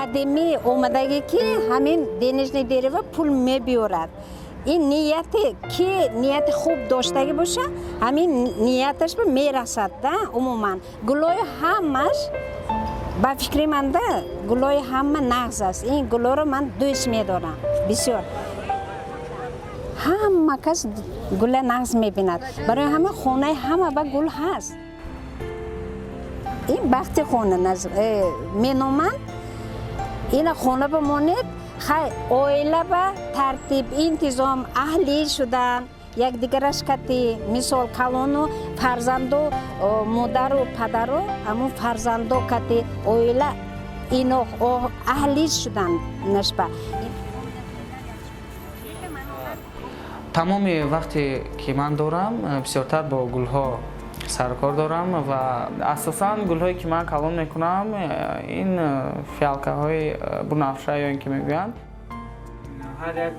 Қадимӣ омадагӣ, ки ҳамин денежное дерево пул мебиёрад. Ин нияте ки нияти хуб доштагӣ боша, ҳамин нияташ ба мерасад да. Умуман, гулои ҳамаш, ба фикри манда, гулои ҳама нағз аст. Ин гулоро ман дӯст медорам бисёр. Ҳама кас гула нағз мебинад, барои ҳама хонаи ҳама ба гул ҳаст. Ин бахти хона меноманд. Ина хона ба монед, хай, оила ба тартиб, интизом, аҳлӣ шудан якдигараш кати, мисол, калону фарзанду, модару падару, ҳамун фарзандо кати оила ино аҳлӣ шудан нашба. Тамоми вақте ки ман дорам, бисёртар бо гулҳо сарукор дорам ва асосан гулҳое, ки ман калон мекунам, ин фиалкаҳои бунафша ё ин ки мегӯянд. Ҳар як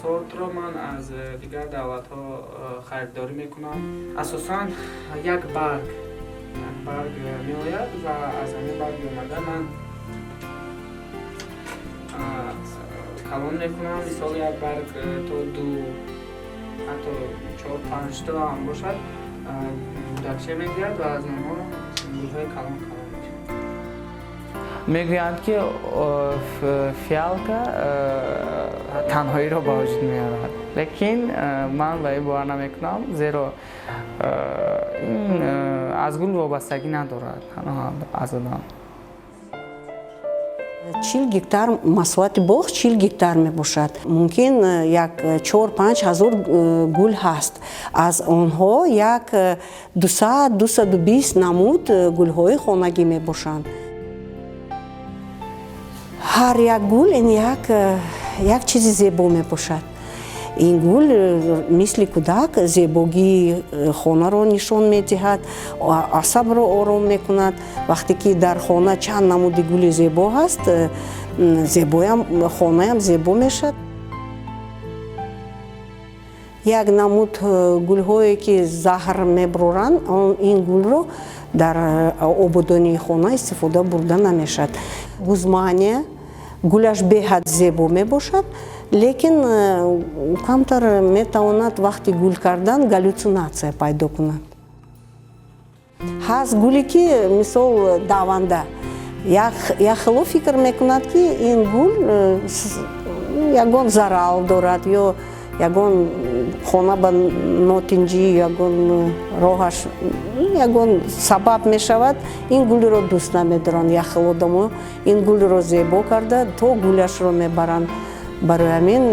сортро ман аз дигар давлатҳо харидорӣ мекунам. Асосан як барг меояд ва аз ҳамин барги омада ман калон мекунам. Мисол, як барг то ду, ҳатто чор, панҷто ҳам бошад, гудакча мегирад ва аз онҳо гулҳои калон калон мешавад. Мегӯянд, ки фиалка танҳоиро ба вуҷуд меорад, лекин ман ба ин бовар намекунам, зеро ин аз гул вобастагӣ надорад, танҳо аз одам. 40 гектар масоҳати боғ, 40 гектар мебошад. Мумкин, як 4-5 ҳазор гул ҳаст. Аз онҳо як 200, 220 намуд гулҳои хонагӣ мебошанд. Ҳар як гул ин як чизи зебо мебошад. Ин гул мисли кӯдак зебогии хонаро нишон медиҳад, асабро ором мекунад. Вақте ки дар хона чанд намуди гули зебо ҳаст, зебоям хонаям зебо мешавад. Як намуд гулҳое, ки заҳр мебуроранд, ин гулро дар ободонии хона истифода бурда намешавад. Гузмания гулаш беҳад зебо мебошад, лекин камтар метавонад вақти гул кардан галлюцинатсия пайдо кунад. Ҳаст гуле, ки, мисол, даванда, як хело фикр мекунад, ки ин гул ягон зарал дорад ё ягон хона ба нотинҷӣ, ягон роҳаш, ягон сабаб мешавад. Ин гулро дӯст намедоранд. Як хел одамо ин гулро зебо карда, то гулашро мебаранд. Барои ҳамин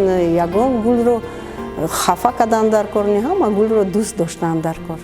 ягон гулро хафа кардан дар кор не, ҳама гулро дӯст доштан дар кор.